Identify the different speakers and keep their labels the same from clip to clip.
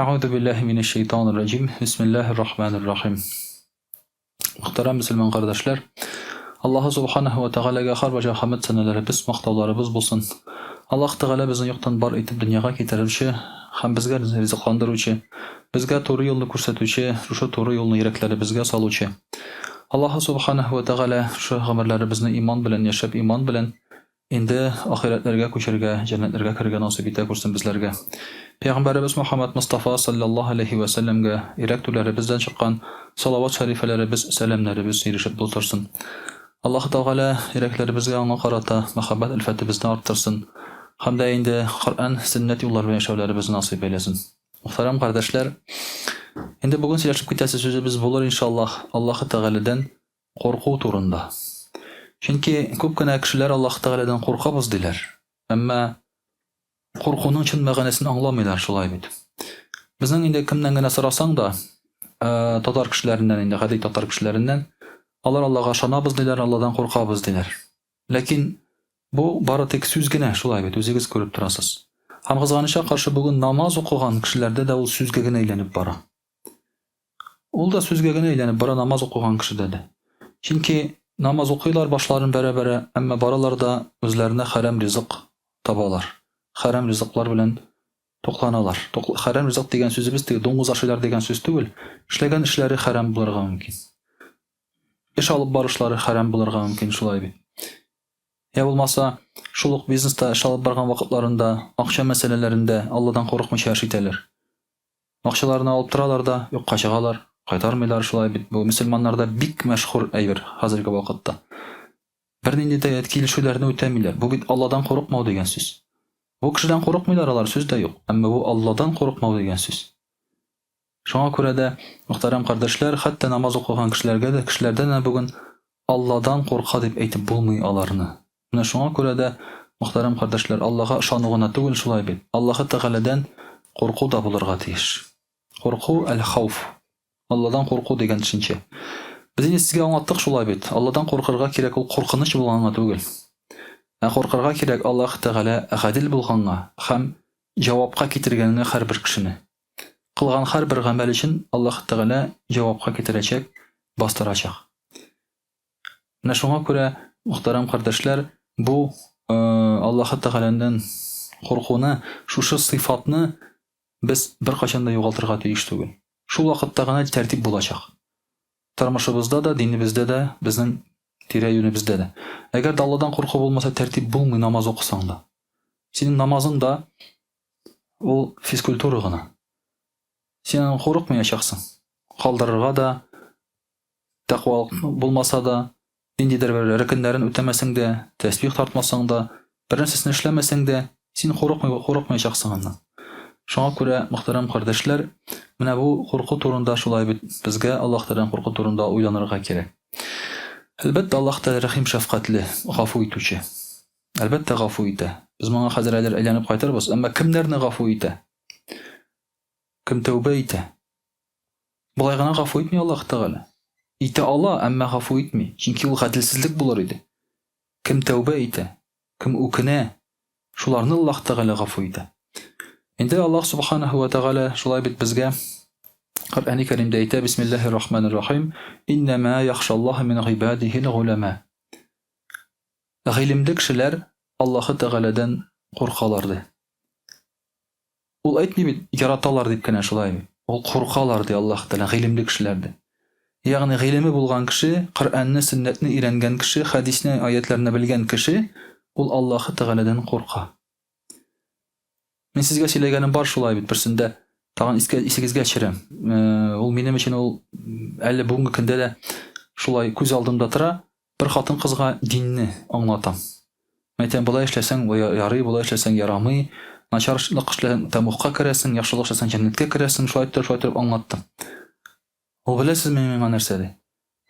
Speaker 1: Әгъүзу биллаһи минәш шәйтанир раҗим. Бисмиллаһир рахманир рахим. Мөхтәрәм мөселман кардәшләр, Аллаһу субханаһу ва тәгаләгә һәрвакыт хәмд сәнәләребез, мактауларыбыз булсын. Аллаһ Тәгалә безне юктан бар итеп дөньяга китерүче һәм безгә ризыкландыручы, безгә туры юлны күрсәтүче, шушы туры юлны йөрәкләребезгә салучы. Аллаһу субханаһу ва тәгалә шушы гомерләребезне иман белән яшәп, иман белән Инде ахирәтләргә күчәргә, җәннәтләргә керергә насыйп итә күрсен безләргә. Пәйгамбәребез Мөхәммәд Мостафа салләллаһу аләйһи вә сәлләмгә йөрәк түрләребездән чыккан салават шәрифәләребез, сәламнәребез ирешеп булдырсын. Аллаһы Тәгалә йөрәкләребезгә аңа карата мәхәббәт өлфәтебезне арттырсын һәм дә инде Коръән, сөннәт юллары белән яшәүләребезне насыйп әйләсен. Мөхтәрәм кардәшләр, инде бүген сөйләшеп китәсе сүзебез булыр иншаллаһ, Аллаһы Тәгаләдән Курку турында. Чөнки күп кенә кешеләр Аллаһ Тәгаләдән куркабыз диләр. Әмма куркуның чын мәгънәсен аңламыйлар, шулай бит. Безнең инде кемнән генә сорасаң да, э, татар кешеләреннән инде, гади татар кешеләреннән, алар Аллаһга ышанабыз диләр, Алладан куркабыз диләр. Ләкин бу бары тик сүз генә, шулай бит, үзегез күреп торасыз. Һәм кызганычка каршы бүген намаз укыган кешеләрдә дә ул сүзгә генә әйләнеп бара. Ул да сүзгә генә әйләнеп бара намаз укыган кешедә дә. Чөнки намаз укыйлар башларын бәрә-бәрә, әмма баралар да үзләренә хәрәм ризык табалар. Хәрәм ризыклар белән тукланалар. Хәрәм ризык дигән сүзебез теге дуңгыз ашыйлар дигән сүз түгел. Эшләгән эшләре хәрәм булырга мөмкин. Эш алып барышлары хәрәм булырга мөмкин, шулай бит. Я булмаса, шул ук бизнеста эш алып барган вакытларында, акча мәсьәләләрендә Алладан курыкмыйча эш итәләр. Акчаларны алып торалар да, юкка чыгалар, кайтармыйлар, шулай бит, бу мөселманнарда бик мәшһүр әйбер хәзерге вакытта. Бернинди дә килешүләрне үтәмиләр. Бу бит Алладан курыкмау дигән сүз. Бу кешедән курыкмыйлар алар, сүз дә юк. Әмма бу Алладан курыкмау дигән сүз. Шуңа күрә дә, мөхтәрәм кардәшләр, хәтта намаз укыган кешеләргә дә, кешеләрдән дә бүген Алладан курка дип әйтеп булмый аларны. Менә шуңа күрә дә, мөхтәрәм кардәшләр, Аллага ышану гына түгел, шулай бит. Аллаһы Тәгаләдән курку да булырга тиеш. Курку, әл-хауф. Алладан курку дигән төшенчә. Без инде сезгә аңлаттык шулай бит. Алладан куркырга кирәк ул куркыныч булганга түгел. Ә куркырга кирәк Аллаһ Тәгалә гадел булганга һәм җавапка китергәнгә һәрбер кешене. Кылган һәрбер гамәл өчен Аллаһ Тәгалә җавапка китерәчәк, бастырачак. Менә шуңа күрә, мөхтәрәм кардәшләр, бу Аллаһы Тәгаләдән куркуны, шушы сыйфатны без беркайчан да югалтырга тиеш түгел. Шул вакытта гына тәртип булачак. Тормышыбызда да, динебездә дә, безнең тирә-юнебездә дә. Әгәр дә Алладан курку булмаса, тәртип булмый намаз укысаң да. Синең намазың да ул физкультура гына. Син аннан курыкмаячаксың. Калдырырга да, Тәкъвалык булмаса да, ниндидер бер рөкеннәрен үтәмәсәң дә, тәсбих тартмасаң да, бернәрсәсен эшләмәсәң дә, син курыкмый, курыкмаячаксың аннан. Шуңа күрә, мөхтәрәм кардәшләр, менә бу курку турында шулай бит безгә Аллаһ Тәгаләдән курку турында уйланырга кирәк. Әлбәттә, Аллаһ Тәгалә рәхим шәфкатьле, гафу итүче. Әлбәттә, гафу итә. Без моңа хәзер әле әйләнеп кайтырбыз. Әмма кемнәрне гафу итә? Кем тәүбә итә? Болай гына гафу итми Аллаһ Тәгалә. Итә ала, әмма гафу итми, чөнки ул гаделсезлек булыр иде. Кем тәүбә итә, кем үкенә, шуларны Аллаһ Тәгалә гафу итә. Инде Аллаһ Субханаһу ва Тәгалә шулай бит безгә Коръәни Кәримдә әйтә, Бисмиллаһир Рахманир Рахим, Иннәмә яхшаллаһа мин гыйбадихил голәмә. Гыйлемле кешеләр Аллаһы Тәгаләдән куркалар ди. Ул әйтми бит, яраталар дип кенә шулай бит. Ул куркалар ди Аллаһ Тәгалә, гыйлемле кешеләр ди. Ягъни гыйлеме булган кеше, Коръәнне, сөннәтне өйрәнгән кеше, хәдисне, аятләрне белгән кеше, ул Аллаһы Тәгаләдән курка. Мин сезгә сөйләгәнем бар шулай бит, берсендә тагын искә исегезгә төшерәм. Э, ул минем өчен ул әле бүгенге көндә дә шулай күз алдымда тора. Бер хатын-кызга динне аңлатам. Әйтәм, болай эшләсәң, ярый, болай эшләсәң, ярамый. Начарлык эшләсәң, тәмугка керәсең, яхшылык эшләсәң, җәннәткә керәсең. Шулай итеп, шулай итеп аңлаттым. Ул беләсезме миңа нәрсә ди?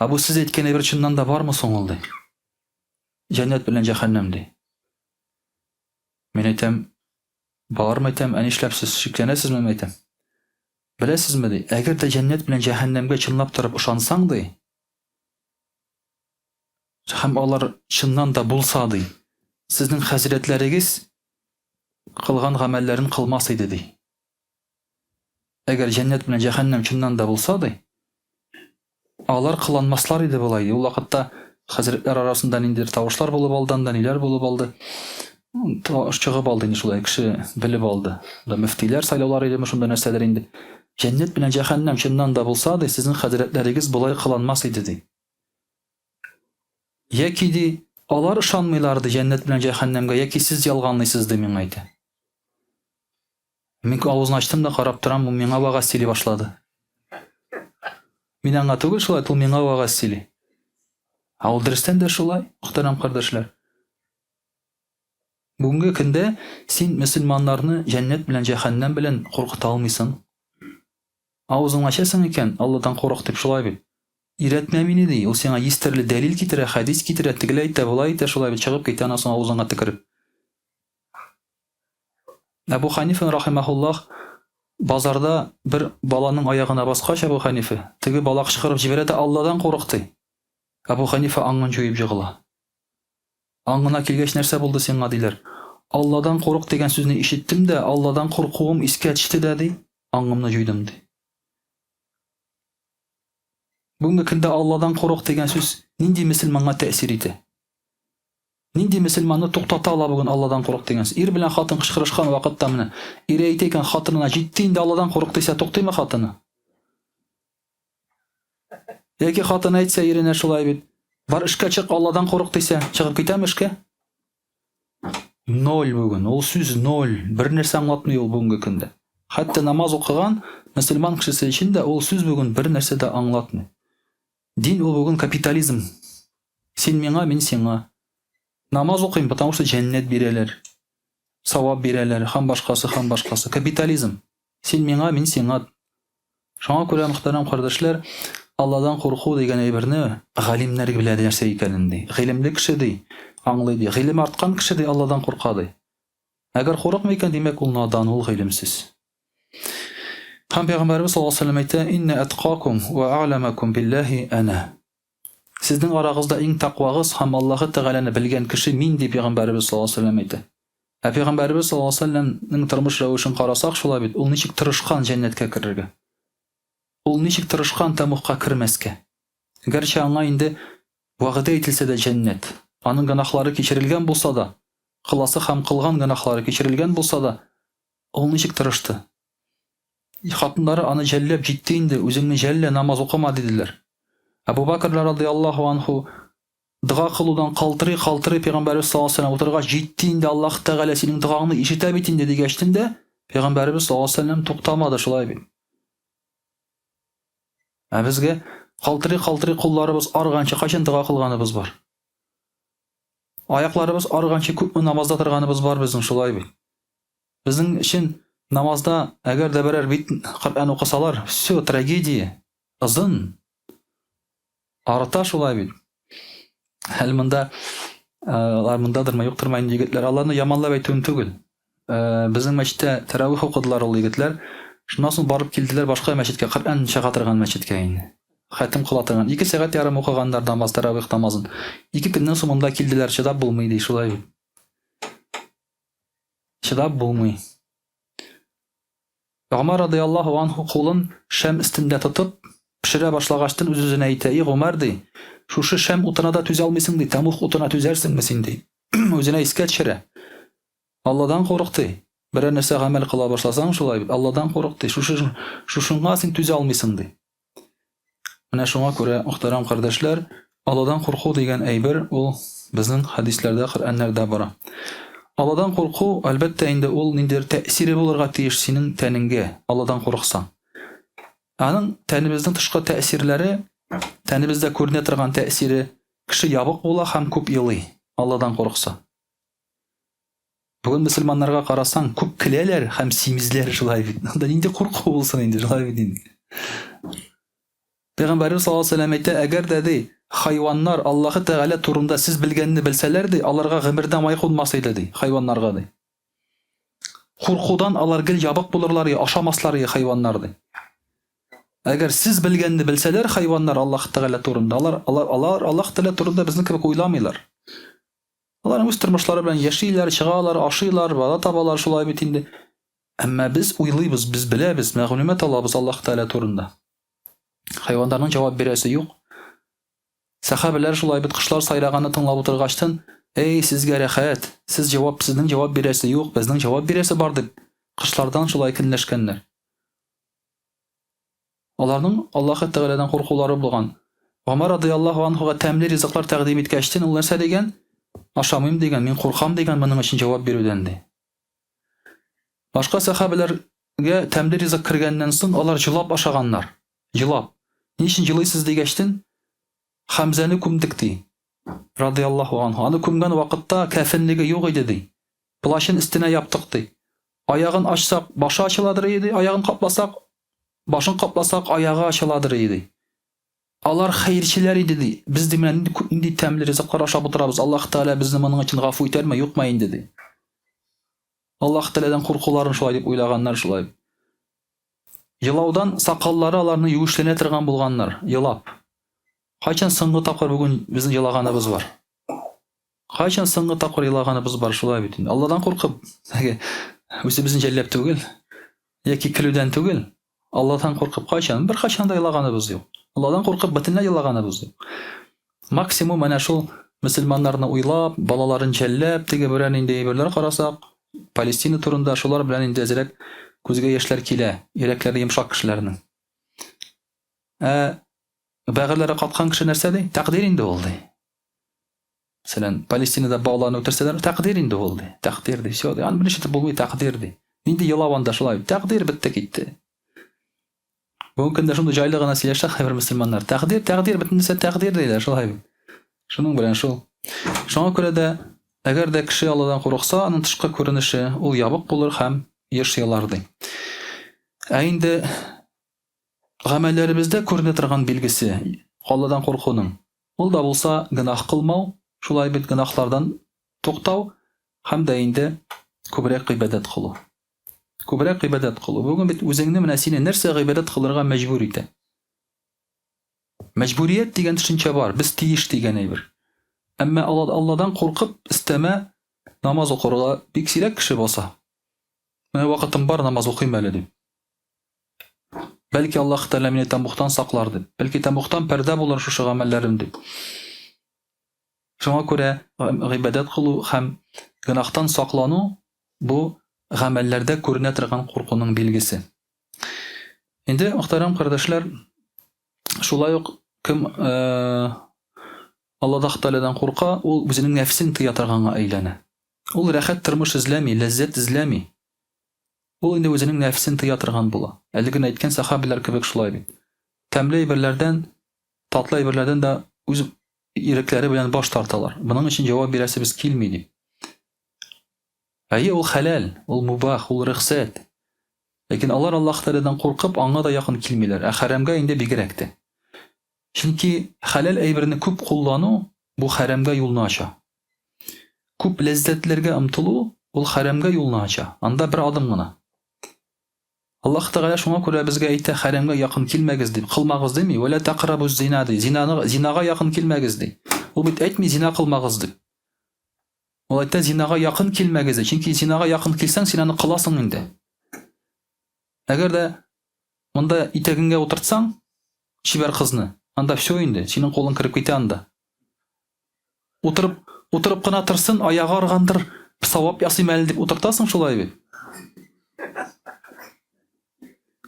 Speaker 1: Ә бу сез әйткән әйбер чыннан да бармы соң ул ди? Җәннәт белән җәһәннәм ди. Мин әйтәм, бармы әйтәм, ә нишләп сез шикләнәсезме әйтәм. Беләсезме ди, әгәр дә җәннәт белән җәһәннәмгә чынлап торып ышансаң ди, Һәм алар чыннан да булса, ди, сезнең хәзрәтләрегез кылган гамәлләрен кылмас иде, ди. Әгәр җәннәт белән җәһәннәм чыннан да булса, ди, алар кыланмаслар иде болай. Ул вакытта хәзрәтләр арасында ниндидер тавышлар булып алды, анда ниләр булып алды. Тавыш чыгып алды инде шулай, кеше белеп алды. Да мөфтиләр сайлаулар идеме шунда нәрсәдер инде. Җәннәт белән җәһәннәм чыннан да булса, ди, сезнең хәзрәтләрегез болай кыланмас иде, ди. Яки ди, алар ышанмыйлар ди җәннәт белән җәһәннәмгә, яки сез ялганлыйсыз ди миңа әйтә. Мин авызын ачтым да карап торам, ул миңа вәгазь сөйли башлады. Мин аңа түгел шулай, ул миңа вәгазь сөйли. Ә ул дөрестән дә шулай, мөхтәрәм кардәшләр. Бүгенге көндә син мөселманнарны җәннәт белән җәһәннәм белән куркыта алмыйсың. Авызыңны ачасың икән, Алладан курык дип шулай бит. Өйрәтмә мине ди, ул сиңа йөз төрле дәлил китерә, хәдис китерә, тегеләй итә, болай итә, шулай бит, чыгып китә аннан соң авызыңа төкереп. Әбу Ханифа рахимахуллах базарда бер баланың аягына баскач Әбу Ханифа, теге бала кычкырып җибәрә дә Алладан курык ди. Әбу Ханифа аңын җуеп җыгыла. Аңына килгәч нәрсә булды сиңа диләр. Алладан курык дигән сүзне ишеттем дә, Алладан куркуым искә төште дә ди, аңымны җуйдым ди. Бүгенге көндә Алладан курык дигән сүз нинди мөселманга тәэсир итә? Нинди мөселманны туктата ала бүген Алладан курык дигән сүз? Ир белән хатын кычкырышкан вакытта менә ире әйтә икән хатынына җитте инде Алладан курык дисә туктыймы хатыны? Яки хатын әйтсә иренә шулай бит. Бар эшкә чык, Алладан курык дисә, чыгып китәме эшкә? Ноль бүген. Ул сүз ноль. Бер нәрсә аңлатмый ул бүгенге көндә. Хәтта намаз укыган мөселман кешесе өчен дә ул сүз бүген бер нәрсә дә аңлатмый. Дин ул бүген капитализм. Син миңа, мин сиңа. Намаз укыйм, потому что җәннәт бирәләр. Савап бирәләр, һәм башкасы, һәм башкасы. Капитализм. Син миңа, мин сиңа. Шуңа күрә, мөхтәрәм кардәшләр, Алладан курку дигән әйберне галимнәр белә нәрсә икәнен ди. Гыйлемле кеше ди, аңлый ди. Гыйлем арткан кеше ди, Алладан курка ди. Әгәр курыкмый икән, димәк, ул надан, ул гыйлемсез. Һәм Пәйгамбәребез саллаллаһу алейһи ва сәлләм әйтә, «Инна әткакум ва әгъләмәкум биллаһи әнә». Сезнең арагызда иң тәкъвагыз һәм Аллаһы Тәгаләне белгән кеше мин, ди Пәйгамбәребез саллаллаһу алейһи ва сәлләм әйтә. Ә Пәйгамбәребез саллаллаһу алейһи ва сәлләмнең тормыш рәвешен карасак, шулай бит, ул ничек тырышкан җәннәткә керергә. Ул ничек тырышкан тәмугка кермәскә. Гәрчә аңа инде вәгъдә ителсә дә җәннәт, аның гөнаһлары кичерелгән булса да, кыласы һәм кылган гөнаһлары кичерелгән булса да, ул ничек тырышты. Хатыннары аны җәлләп җитте инде, үзеңне җәллә, намаз укыма, диделәр. Әбу Бәкерләр радыяллаһу анһу дога кылудан калтырый-калтырый пәйгамбәребез саллаллаһу алейһи вәсәлләм утыргач, җитте инде, Аллаһ Тәгалә синең догаңны ишетә бит инде дигәчтен дә, пәйгамбәребез саллаллаһу алейһи вәсәлләм туктамады, шулай бит. Ә безгә калтырый-калтырый кулларыбыз арганчы кайчан дога кылганыбыз бар? Аякларыбыз арганчы күпме намазда торганыбыз бар безнең, шулай бит. Безнең өчен намазда әгәр дә берәр бит Коръән укысалар, все, трагедия. Озын. Арта шулай бит. Әле монда алар мондадырмы, юктырмы инде егетләр. Аларны яманлап әйтүем түгел. Безнең мәчеттә тәравих укыдылар ул егетләр. Шуннан соң барып килделәр башка мәчеткә, Коръән чыга торган мәчеткә инде. Хәтем кыла торган. 2 сәгать ярым укыганнар намаз, тәравих намазын. 2 көннән соң монда килделәр, чыдап булмый ди, шулай бит. Чыдап булмый. Гомәр радыяллаһу анһу кулын шәм өстендә тотып, пешерә башлагачтын үз-үзенә әйтә, И Гомәр, ди, шушы шәм утына да түзә алмыйсың, ди, тәмуг утына түзәрсеңме син, ди. Үзенә искә төшерә. Алладан курык, ди. Берәр нәрсә гамәл кыла башласаң, шулай бит, Алладан курык, ди. Шушы шушыңа син түзә алмыйсың, ди. Менә шуңа күрә, мөхтәрәм кардәшләр, Алладан курку дигән әйбер ул безнең хәдисләрдә, Коръәннәрдә бара. Алладан курку, әлбәттә инде, ул ниндидер тәэсире булырга тиеш синең тәнеңгә, Алладан курыксаң. Аның тәнебезнең тышкы тәэсирләре, тәнебездә күренә торган тәэсире, кеше ябык була һәм күп елый, Алладан курыкса. Бүген мөселманнарга карасаң, күп көләләр һәм симезләр шулай бит. Анда нинди курку булсын инде, шулай бит инде. Пәйгамбәребез саллаллаһу алейһи вәсәлләм әйтә, әгәр дә ди, хайваннар Аллаһы Тәгалә турында сез белгәнне белсәләр ди, аларга гомердә май кунмас иде ди, хайваннарга ди. Куркудан алар гел ябык булырлар, я ашамаслар я хайваннар ди. Әгәр сез белгәнне белсәләр хайваннар Аллаһы Тәгалә турында, алар алар алар Аллаһ Тәгалә турында безнең кебек уйламыйлар. Алар үз тормышлары белән яшиләр, чыгалар, ашыйлар, бала табалар, шулай бит инде. Әмма без уйлыйбыз, без беләбез, мәгълүмат алабыз Аллаһ Тәгалә турында. Хайваннарның җавап бирәсе юк. Сәхабәләр шулай бит кошлар сайраганны тыңлап утыргачтын, Эй, сезгә рәхәт, сез җавап, сезнең җавап бирәсе юк, безнең җавап бирәсе бар дип, кошлардан шулай көнләшкәннәр. Аларның Аллаһы Тәгаләдән куркулары булган. Гомәр радыяллаһу анһуга тәмле ризыклар тәкъдим иткәчтен, ул нәрсә дигән? Ашамыйм дигән, мин куркам дигән моның өчен җавап бирүдән ди. Башка сәхабәләргә тәмле ризык кергәннән соң, алар җылап ашаганнар. Җылап. Ни өчен җылыйсыз дигәчтен, Хәмзәне күмдек ди. Радыяллаһу анһу. Аны күмгән вакытта кәфенлеге юк иде ди. Плащын өстенә яптык ди. Аягын ачсак, башы ачыладыр иде, аягын капласак, башын капласак, аягы ачыладыр иде. Алар хәерчеләр иде ди. Без ди менә нинди күп нинди тәмле ризыклар ашап утырабыз. Аллаһ Тәгалә безне моның өчен гафу итәрме, юкмы инде ди. Аллаһ Тәгаләдән куркуларын шулай дип уйлаганнар шулай. Елаудан сакаллары аларны юешләнә торган булганнар, елап. Кайчан соңгы тапкыр бүген безнең елаганыбыз бар? Кайчан соңгы тапкыр елаганыбыз бар, шулай бит инде. Алладан куркып, үзебезне жәлләп түгел, яки көлүдән түгел, Алладан куркып кайчан? Беркайчан да елаганыбыз юк. Алладан куркып бөтенләй елаганыбыз юк. Максимум әнә шул мөселманнарны уйлап, балаларын жәлләп, теге берәр нинди әйберләр карасак, Палестина турында шулар белән инде әзрәк күзгә яшьләр килә, йөрәкләре йомшак кешеләрнең. Ә бәгырьләре каткан кеше нәрсә ди? Тәкъдир инде ул ди. Мәсәлән, Палестинада балаларны үтерсәләр, тәкъдир инде ул ди. Тәкъдир ди. Все, ди. Аны берничә итеп булмый, тәкъдир ди. Нинди елау анда шулай? Тәкъдир бетте китте. Бүгенге көндә шундый җайлы гына сөйләшә кайбер мөселманнар. Тәкъдир, тәкъдир, бөтен нәрсә тәкъдир диләр, шулай бит. Шуның белән шул. Шуңа күрә дә, әгәр дә кеше Алладан курыкса, аның тышкы күренеше ул ябык булыр һәм еш елар ди. Ә инде гамәлләребездә күренә торган билгесе Алладан куркуның Ул да булса гөнаһ кылмау, шулай бит гөнаһлардан туктау һәм дә инде күбрәк гыйбадәт кылу. Күбрәк гыйбадәт кылу. Бүген бит үзеңне менә сине нәрсә гыйбадәт кылырга мәҗбүр итә? Мәҗбүрият дигән төшенчә бар, без тиеш дигән әйбер. Әмма Алладан куркып, өстәмә намаз укырга бик сирәк кеше баса. Менә вакытым бар, намаз укыйм әле дип. Бәлки Аллаһ Тәгалә мине тәмугтан саклар дип. Бәлки тәмугтан пәрдә булыр шушы гамәлләрем дип. Шуңа күрә гыйбадәт кылу һәм гөнаһтан саклану бу гамәлләрдә күренә торган куркуның билгесе. Инде, мөхтәрәм кардәшләр, шулай ук кем э, Аллаһ Тәгаләдән курка, ул үзенең нәфсен тыя торганга әйләнә. Ул рәхәт тормыш эзләми, ләззәт эзләми. Ул инде үзенең нәфсен тыя торган була. Әле генә әйткән сәхабәләр кебек шулай бит. Тәмле әйберләрдән, татлы әйберләрдән дә үз ирекләре белән баш тарталар. Моның өчен җавап бирәсебез килми дип. Әйе, ул хәләл, ул мубах, ул рөхсәт. Ләкин алар Аллаһ Тәгаләдән куркып, аңа да якын килмиләр, ә хәрәмгә инде бигрәк тә. Чөнки хәләл әйберне күп куллану бу хәрәмгә юлны ача. Күп ләззәтләргә омтылу ул хәрәмгә юлны ача. Анда бер адым гына. Аллаһ Тәгалә шуңа күрә безгә әйтә, хәрәмгә якын килмәгез дип, кылмагыз дими, вәлә тәкърабуз зина ди. Зинаны зинага якын килмәгез ди. Ул бит әйтми зина кылмагыз дип. Ул әйтә зинага якын килмәгез ди. Чөнки зинага якын килсәң, син аны кыласың инде. Әгәр дә монда итәгеңгә утыртсаң, чибәр кызны, анда все инде, синең кулың кереп китә анда. Утырып, утырып кына торсын, аягы аргандыр, савап ясыйм әле дип утыртасың шулай бит.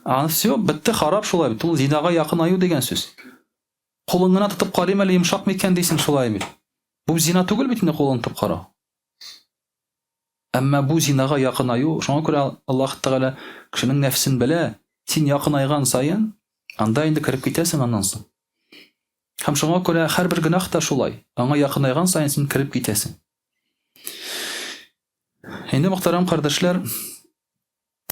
Speaker 1: Аны все, бетте, харап шулай бит. Ул зинага якынаю дигән сүз. Кулың гына тотып карыйм әле, йомшак микән дисең шулай бит. Бу зина түгел бит инде кулын тотып карау. Әмма бу зинага якынаю, шуңа күрә Аллаһ Тәгалә кешенең нәфсен белә, син якынайган саен, анда инде кереп китәсең аннан соң. Һәм шуңа күрә һәрбер гөнаһ та шулай, аңа якынайган саен син кереп китәсең. Инде мөхтәрәм кардәшләр,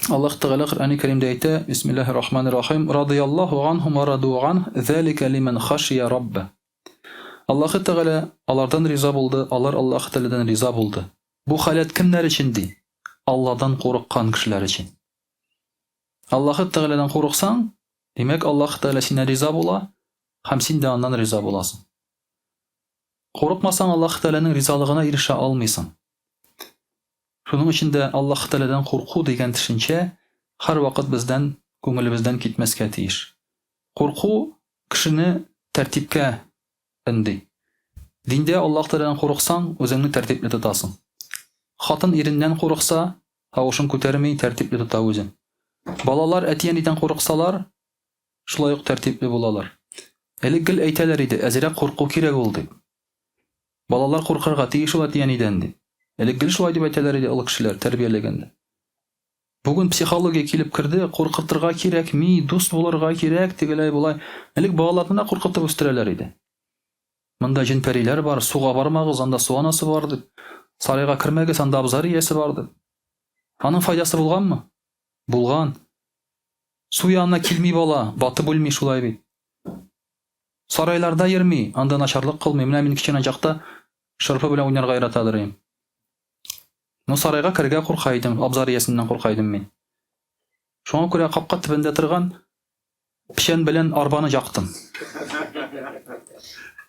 Speaker 1: Аллаһ Тәгалә Коръәни Кәримдә әйтә, Бисмиллаһир Рахманир Рахим, радыяллаһу анһум ва раду ан, залика лиман хашия рабба. Аллаһ Тәгалә алардан риза булды, алар Аллаһ Тәгаләдән риза булды. Бу халәт кемнәр өчен ди? Алладан курыккан кешеләр өчен. Аллаһ Тәгаләдән курыксаң, димәк, Аллаһ Тәгалә синнән риза була, һәм син дә аннан риза буласың. Курыкмасаң, Аллаһ Тәгаләнең ризалыгына ирешә алмыйсың. Шуның өчен дә Аллаһ Тәгаләдән курку дигән төшенчә һәрвакыт бездән, күңелебездән китмәскә тиеш. Курку кешене тәртипкә өнди. Диндә Аллаһ Тәгаләдән курыксаң, үзеңне тәртипле тотасың. Хатын иреннән курыкса, тавышын күтәрми, тәртипле тота үзен. Балалар әти-әнидән курыксалар, шулай ук тәртипле булалар. Элек гел әйтәләр иде, әзрәк курку кирәк ул дип. Балалар куркырга тиеш ул әти-әнидән дип. Элек гел шулай дип әйтәләр иде олы кешеләр тәрбияләгәндә. Бүген психология килеп керде, куркытырга кирәкми, дус булырга кирәк, тегеләй болай. Элек балаларны да куркытып үстерәләр иде. Монда җен-пәриләр бар, суга бармагыз, анда су анасы бар дип. Сарайга кермәгез, анда абзар иясе бар дип. Аның файдасы булганмы? Булган. Су янына килми бала, батып үлми шулай бит. Сарайларда йөрми, анда начарлык кылмый. Менә мин кечкенә чакта шырпы белән уйнарга яратадыр идем. Но сарайга керергә курка идем, абзар иясеннән курка идем мин. Шуңа күрә капка төбендә торган печән белән арбаны яктым.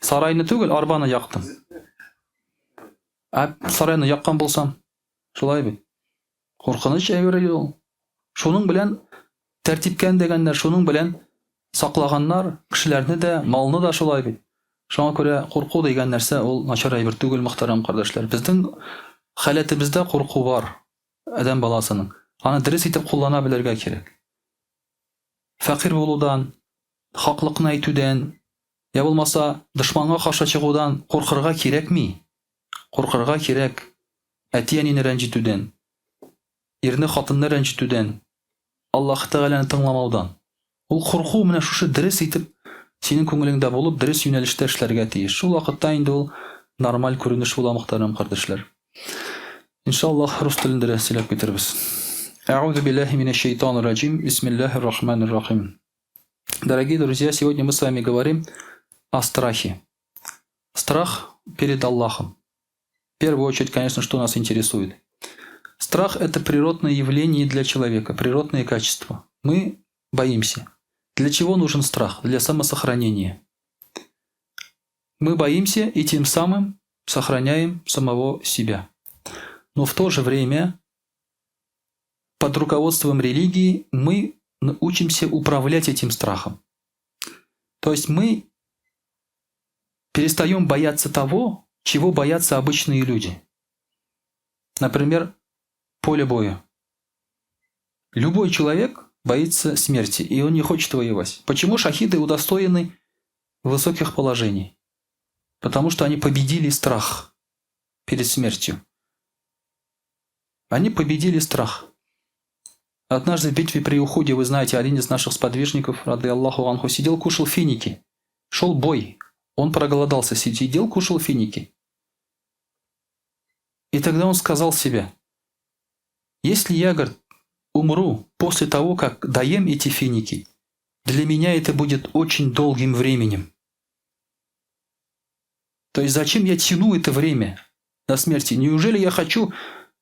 Speaker 1: Сарайны түгел, арбаны яктым. Ә сарайны яккан булсам, шулай бит. Куркыныч әйбер иде ул. Шуның белән тәртипкә өндәгәннәр, шуның белән саклаганнар кешеләрне дә, малны да шулай бит. Шуңа күрә курку дигән нәрсә ул начар әйбер түгел, мөхтәрәм кардәшләр. Безнең халәтебездә курку бар, адәм баласының. Аны дөрес итеп куллана белергә кирәк. Фәкыйрь булудан, хаклыкны әйтүдән, я булмаса дошманга каршы чыгудан куркырга кирәкми. Куркырга кирәк әти-әнине рәнҗетүдән, ирне, хатынны рәнҗетүдән, Аллаһы Тәгаләне тыңламаудан. Ул курку менә шушы дөрес итеп синең күңелеңдә булып, дөрес юнәлештә эшләргә тиеш. Шул вакытта инде ул нормаль күренеш була, мөхтәрәм кардәшләр. Иншаллаһ, рус телендә дә сөйләп китербез. Әгъузу биллаһи минәш шайтанир раҗим. Бисмиллаһир рахманир рахим. Дорогие друзья, сегодня мы с вами говорим о страхе. Страх перед Аллахом. В первую очередь, конечно, что нас интересует. Страх – это природное явление для человека, природное качество. Мы боимся. Для чего нужен страх? Для самосохранения. Мы боимся и тем самым сохраняем самого себя. Но в то же время под руководством религии мы учимся управлять этим страхом. То есть мы перестаем бояться того, чего боятся обычные люди. Например, поле боя. Любой человек боится смерти, и он не хочет воевать. Почему шахиды удостоены высоких положений? Потому что они победили страх перед смертью. Они победили страх. Однажды в битве при Ухуде, вы знаете, один из наших сподвижников, рады Аллаху Анху, сидел, кушал финики. Шел бой. Он проголодался, сидел, кушал финики. И тогда он сказал себе, если я, говорит, умру после того, как доем эти финики, для меня это будет очень долгим временем. То есть зачем я тяну это время до смерти? Неужели я хочу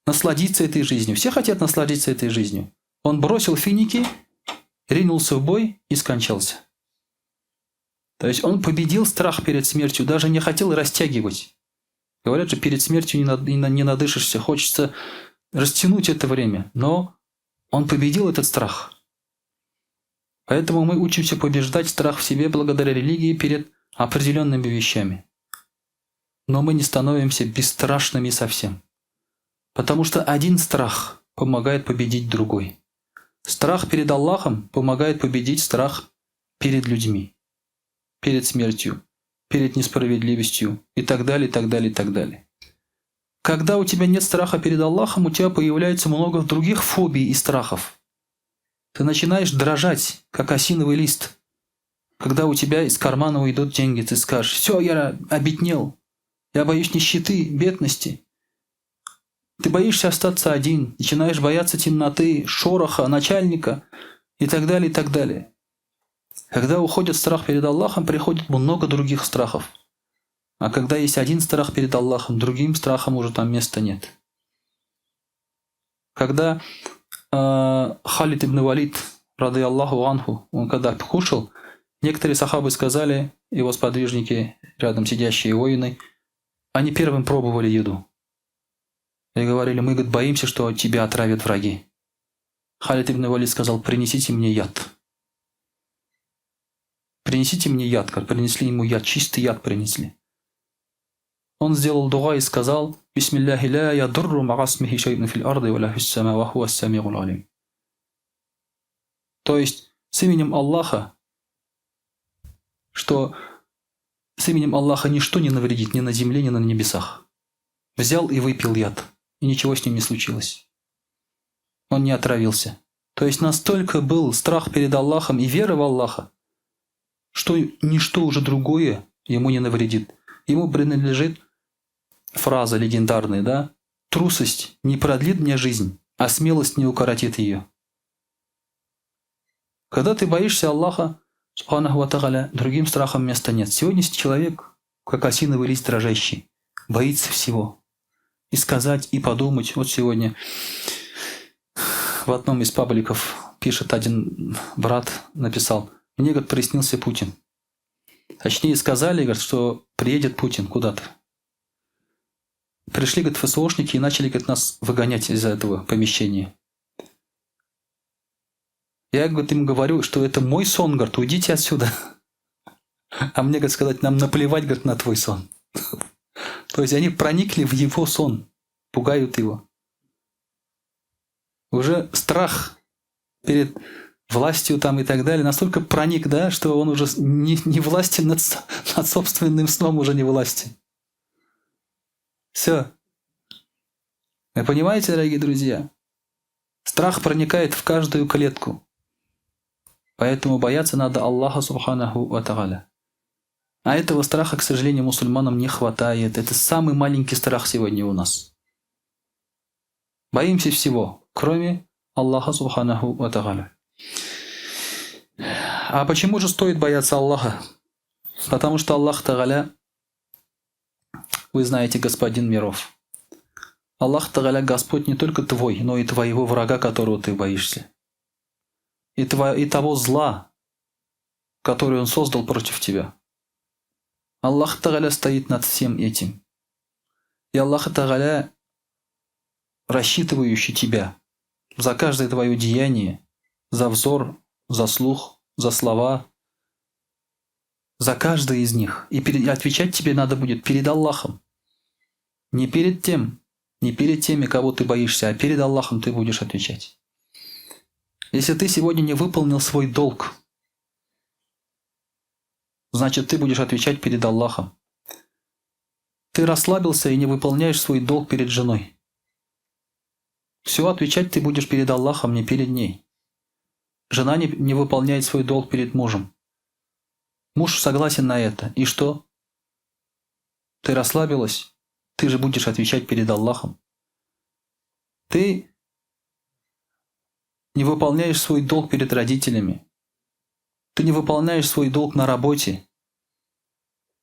Speaker 1: насладиться этой жизнью? Все хотят насладиться этой жизнью. Он бросил финики, ринулся в бой и скончался. То есть он победил страх перед смертью, даже не хотел растягивать. Говорят же, перед смертью не надышишься, хочется растянуть это время. Но он победил этот страх. Поэтому мы учимся побеждать страх в себе благодаря религии перед определенными вещами. Но мы не становимся бесстрашными совсем. Потому что один страх помогает победить другой. Страх перед Аллахом помогает победить страх перед людьми, перед смертью, перед несправедливостью и так далее, и так далее, и так далее. Когда у тебя нет страха перед Аллахом, у тебя появляется много других фобий и страхов. Ты начинаешь дрожать, как осиновый лист. Когда у тебя из кармана уйдут деньги, ты скажешь, все, я обеднел, я боюсь нищеты, бедности. Ты боишься остаться один, начинаешь бояться темноты, шороха, начальника и так далее, и так далее. Когда уходит страх перед Аллахом, приходит много других страхов. А когда есть один страх перед Аллахом, другим страхом уже там места нет. Когда Халид ибн Валид, рады Аллаху анху, он когда кушал, некоторые сахабы сказали, его сподвижники, рядом сидящие воины, они первым пробовали еду. И говорили, мы, говорит, боимся, что тебя отравят враги. Халид ибн Валид сказал, принесите мне яд. Принесите мне яд. Как принесли ему яд, чистый яд принесли. Он сделал дуа и сказал, «Бисмиллахи ля ядурру мa'асмихи шай'ун фил арды ва ля фис сама ва хуа самигул алим». То есть, с именем Аллаха, что с именем Аллаха ничто не навредит ни на земле, ни на небесах. Взял и выпил яд, и ничего с ним не случилось. Он не отравился. То есть настолько был страх перед Аллахом и вера в Аллаха, что ничто уже другое ему не навредит. Ему принадлежит фраза легендарная, да? «Трусость не продлит мне жизнь, а смелость не укоротит ее». Когда ты боишься Аллаха, субханаху ва тааля, другим страхом места нет. Сегодня человек, как осиновый лист дрожащий, боится всего. И сказать, и подумать. Вот сегодня в одном из пабликов пишет один брат, написал, мне, говорит, приснился Путин. Точнее, сказали, говорит, что приедет Путин куда-то. Пришли, говорит, ФСОшники и начали, говорит, нас выгонять из этого помещения. Я, говорит, им говорю, что это мой сон, говорит, уйдите отсюда. А мне, говорит, сказать, нам наплевать, говорит, на твой сон. То есть они проникли в его сон, пугают его. Уже страх перед властью там и так далее настолько проник, да, что он уже не властен над собственным сном, уже не властен. Все. Вы понимаете, дорогие друзья? Страх проникает в каждую клетку. Поэтому бояться надо Аллаха субханаху ва тааля. А этого страха, к сожалению, мусульманам не хватает. Это самый маленький страх сегодня у нас. Боимся всего, кроме Аллаха субханаху ва тааля. А почему же стоит бояться Аллаха? Потому что Аллах Тааля, вы знаете, Господин миров. Аллах Тааля Господь не только твой, но и твоего врага, которого ты боишься. И того зла, который он создал против тебя. Аллах Тааля стоит над всем этим. И Аллах Тааля, рассчитывающий тебя за каждое твое деяние, за взор, за слух, за слова, за каждое из них. И отвечать тебе надо будет перед Аллахом. Не перед тем, не перед теми, кого ты боишься, а перед Аллахом ты будешь отвечать. Если ты сегодня не выполнил свой долг, значит, ты будешь отвечать перед Аллахом. Ты расслабился и не выполняешь свой долг перед женой. Все, отвечать ты будешь перед Аллахом, не перед ней. Жена не выполняет свой долг перед мужем. Муж согласен на это. И что? Ты расслабилась? Ты же будешь отвечать перед Аллахом. Ты не выполняешь свой долг перед родителями. Ты не выполняешь свой долг на работе.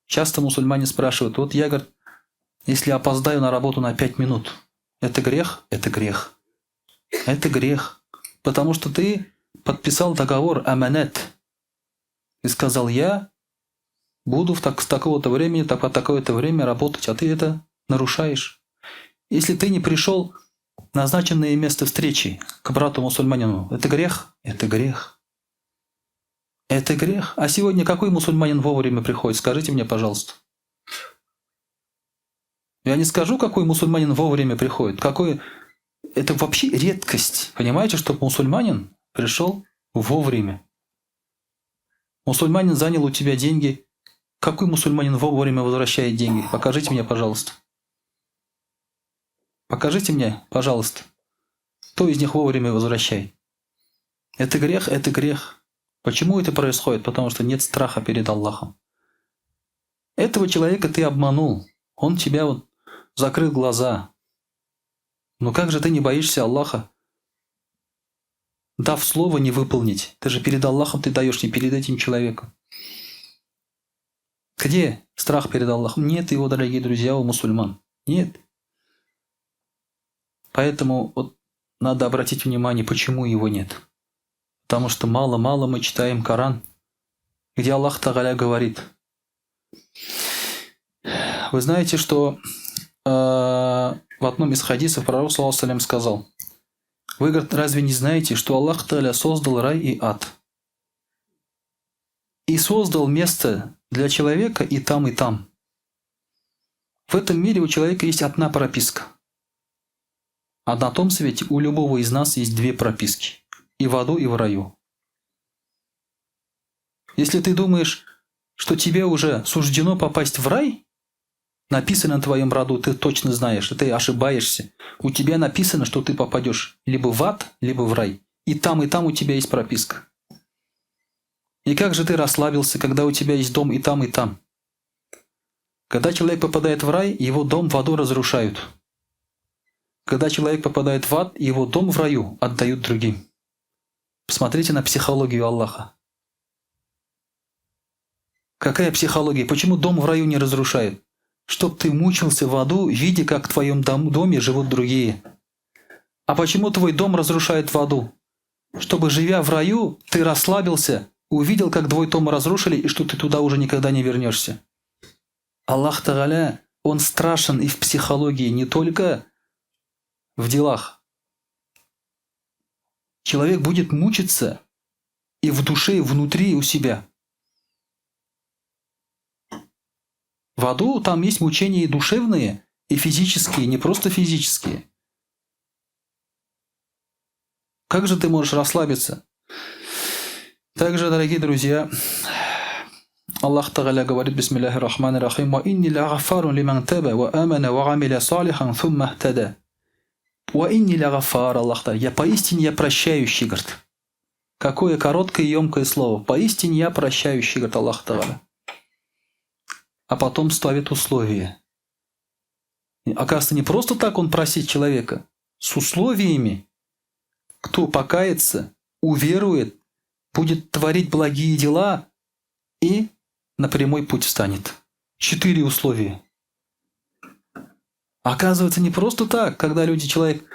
Speaker 1: Часто мусульмане спрашивают, вот я, говорит, если опоздаю на работу на 5 минут, это грех? Это грех. Это грех. Потому что ты подписал договор аманет и сказал, я буду с такого-то времени, так по такое-то время работать, а ты это нарушаешь. Если ты не пришел в назначенное место встречи к брату-мусульманину, это грех? Это грех. Это грех. А сегодня какой мусульманин вовремя приходит? Скажите мне, пожалуйста. Я не скажу, какой мусульманин вовремя приходит. Какой... Это вообще редкость. Понимаете, чтобы мусульманин пришел вовремя. Мусульманин занял у тебя деньги. Какой мусульманин вовремя возвращает деньги? Покажите мне, пожалуйста. Покажите мне, пожалуйста. Кто из них вовремя возвращает? Это грех, это грех. Почему это происходит? Потому что нет страха перед Аллахом. Этого человека ты обманул. Он тебя вот закрыл глаза. Но как же ты не боишься Аллаха? Дав слово не выполнить. Ты же перед Аллахом ты даешь, не перед этим человеком. Где страх перед Аллахом? Нет его, дорогие друзья, у мусульман. Нет. Поэтому вот надо обратить внимание, почему его нет. Потому что мало-мало мы читаем Коран, где Аллах Тааля говорит. Вы знаете, что в одном из хадисов пророк, саллаллаху сказал, вы, говорит, разве не знаете, что Аллах Таля создал рай и ад? И создал место для человека и там, и там. В этом мире у человека есть одна прописка. А на том свете у любого из нас есть две прописки. И в аду, и в раю. Если ты думаешь, что тебе уже суждено попасть в рай, написано на твоем роду, ты точно знаешь, ты ошибаешься. У тебя написано, что ты попадешь либо в ад, либо в рай. И там у тебя есть прописка. И как же ты расслабился, когда у тебя есть дом и там, и там? Когда человек попадает в рай, его дом в аду разрушают. Когда человек попадает в ад, его дом в раю отдают другим. Посмотрите на психологию Аллаха. Какая психология? Почему дом в раю не разрушают? Чтоб ты мучился в аду, видя, как в твоем доме живут другие. А почему твой дом разрушают в аду? Чтобы, живя в раю, ты расслабился, увидел, как твой дом разрушили, и что ты туда уже никогда не вернешься. Аллах Тагаля, Он страшен и в психологии, не только в делах. Человек будет мучиться и в душе, и внутри, и у себя. В аду там есть мучения и душевные, и физические, не просто физические. Как же ты можешь расслабиться? Также, дорогие друзья, Аллах Тагаля говорит, бисмиллахи рахмани рахим, «Ва инни ля гафарун лиман таба, ва амана, ва амиля салихан, thумма хтада». «Ва инни ля гафар», Аллах Тагаля, «Я поистине я прощающий», говорит. Какое короткое и емкое слово. «Поистине я прощающий», говорит Аллах Тагаля. А потом ставит условия. Оказывается, не просто так он просит человека. С условиями. Кто покается, уверует, будет творить благие дела и на прямой путь встанет. 4 условия. Оказывается, не просто так, когда человек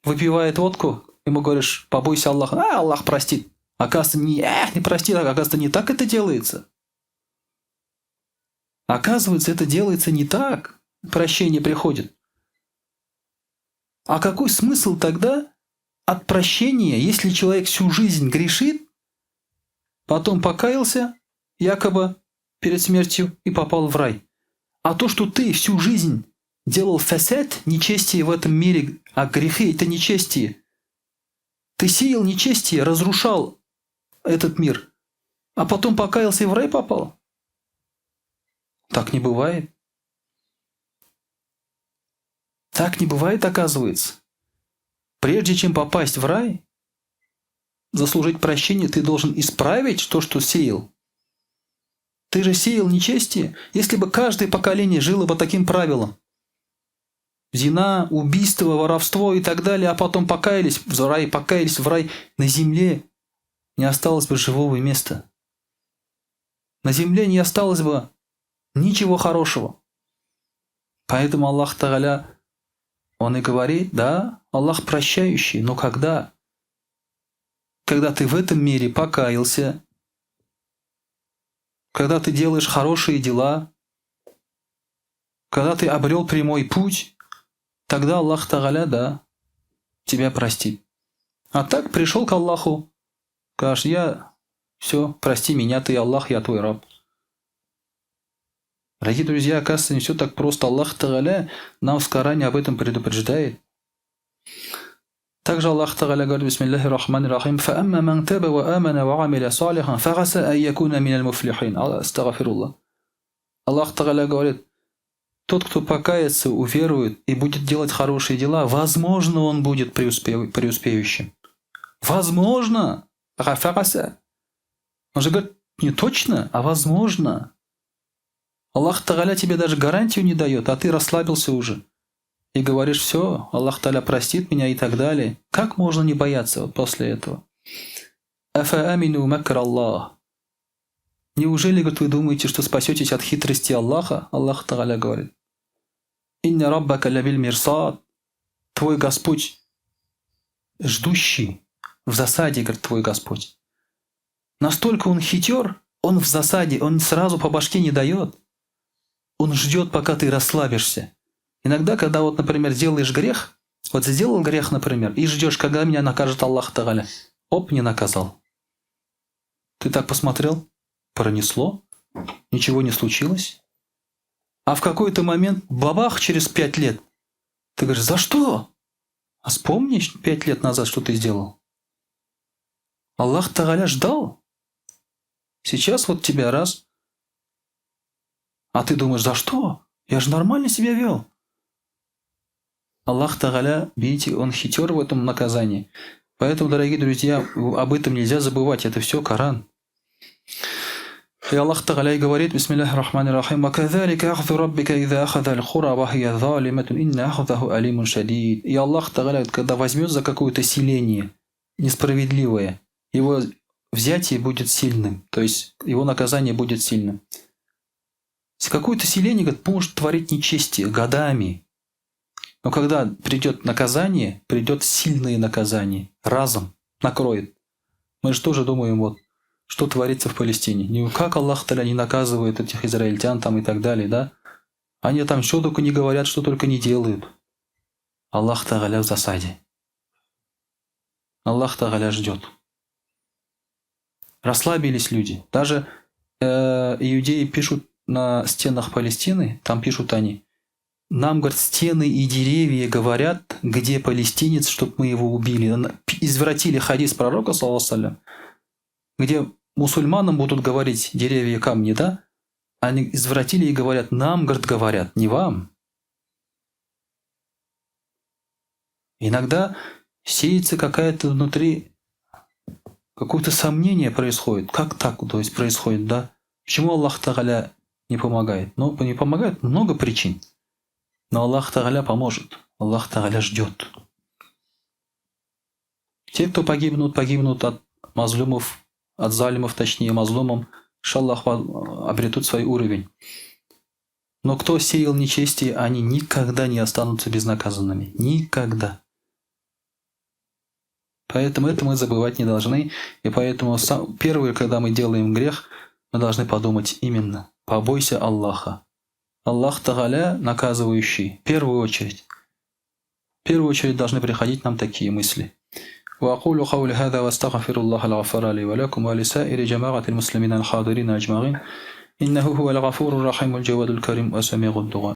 Speaker 1: выпивает водку, ему говоришь, побойся Аллаха, а Аллах простит. Оказывается, не простит, оказывается, не так это делается. Оказывается, это делается не так. Прощение приходит. А какой смысл тогда от прощения, если человек всю жизнь грешит, потом покаялся, якобы перед смертью, и попал в рай? А то, что ты всю жизнь делал фасад, нечестие в этом мире, а грехи – это нечестие. Ты сеял нечестие, разрушал этот мир, а потом покаялся и в рай попал? Так не бывает. Так не бывает, оказывается. Прежде чем попасть в рай, заслужить прощение, ты должен исправить то, что сеял. Ты же сеял нечестие. Если бы каждое поколение жило по таким правилам, зина, убийство, воровство и так далее, а потом покаялись в рай, покаялись в рай, на земле не осталось бы живого места. На земле не осталось бы ничего хорошего. Поэтому Аллах Тагаля, Он и говорит, да, Аллах прощающий, но когда? Когда ты в этом мире покаялся, когда ты делаешь хорошие дела, когда ты обрел прямой путь, тогда Аллах Тагаля, да, тебя простит. А так пришел к Аллаху, скажешь, я, все, прости меня, ты Аллах, я твой раб. Дорогие друзья, оказывается, не все так просто. Аллах Тагаля нам в Коране об этом предупреждает. Также Аллах Тагаля говорит, бисмиллахи рахмани рахим, «Фаамма ман таба ва амана ва амиля салихан, фагаса ан якуна миналь муфлихин». Астагфируллах. Аллах Тагаля говорит, тот, кто покается, уверует и будет делать хорошие дела, возможно, он будет преуспеющим. Возможно! Фагаса. Он же говорит, не точно, а возможно. Аллах Тагаля тебе даже гарантию не дает, а ты расслабился уже. И говоришь, все, Аллах Тагаля простит меня и так далее. Как можно не бояться вот после этого? Афа амину макр Аллах. Неужели, говорит, вы думаете, что спасетесь от хитрости Аллаха? Аллах Тагаля говорит. Инна раббака лабиль мирсад. Твой Господь ждущий в засаде, говорит, твой Господь. Настолько он хитер, он в засаде, он сразу по башке не дает. Он ждет, пока ты расслабишься. Иногда, когда вот, например, делаешь грех, вот сделал грех, например, и ждешь, когда меня накажет Аллах Тагаля. Оп, не наказал. Ты так посмотрел, пронесло, ничего не случилось. А в какой-то момент, бабах, через пять лет, ты говоришь, за что? А вспомни пять лет назад, что ты сделал. Аллах Тагаля ждал. Сейчас вот тебя раз. А ты думаешь, за что? Я же нормально себя вел. Аллах Тагаля, видите, он хитер в этом наказании. Поэтому, дорогие друзья, об этом нельзя забывать. Это все Коран. И Аллах Тагаля говорит, Бисмиллахи рахмани рахим, «Ваказалика ахзу раббика иза ахаза аль-хура вахия залиматун инна ахзаху алимун шадид». И Аллах Тагаля, когда возьмет за какое-то селение несправедливое, его взятие будет сильным, то есть его наказание будет сильным. Какое-то селение, говорит, может творить нечестие годами. Но когда придет наказание, придет сильное наказание, разом накроет. Мы же тоже думаем, вот, что творится в Палестине. Как Аллах Таля не наказывает этих израильтян там и так далее, да? Они там что только не говорят, что только не делают. Аллах Тагаля в засаде. Аллах Тагаля ждет. Расслабились люди. Даже иудеи пишут на стенах Палестины, там пишут они, нам, говорят, стены и деревья говорят, где палестинец, чтобы мы его убили. Извратили хадис пророка, саллаллаху где мусульманам будут говорить деревья, камни, да? Они извратили и говорят, нам, говорят, говорят, не вам. Иногда сеется какая-то внутри, какое-то сомнение происходит. Как так, то есть происходит, да? Почему Аллах Тагаля не помогает? Ну, не помогает много причин. Но Аллах Тагаля поможет. Аллах Тагаля ждет. Те, кто погибнут, погибнут от мазлюмов, от залимов, точнее, мазлумом, иншаллах, обретут свой уровень. Но кто сеял нечестие, они никогда не останутся безнаказанными. Никогда. Поэтому это мы забывать не должны. И поэтому первое, когда мы делаем грех, мы должны подумать именно: побойся Аллаха. Аллах Тагаля наказывающий, в первую очередь. В первую очередь должны приходить нам такие мысли. وأقول قولي هذا وأستغفر الله الغفار لي ولكم ولسائر جماعة المسلمين الحاضرين أجمعين إنه هو الغفور الرحيم الجواد الكريم وسميع الدعاء.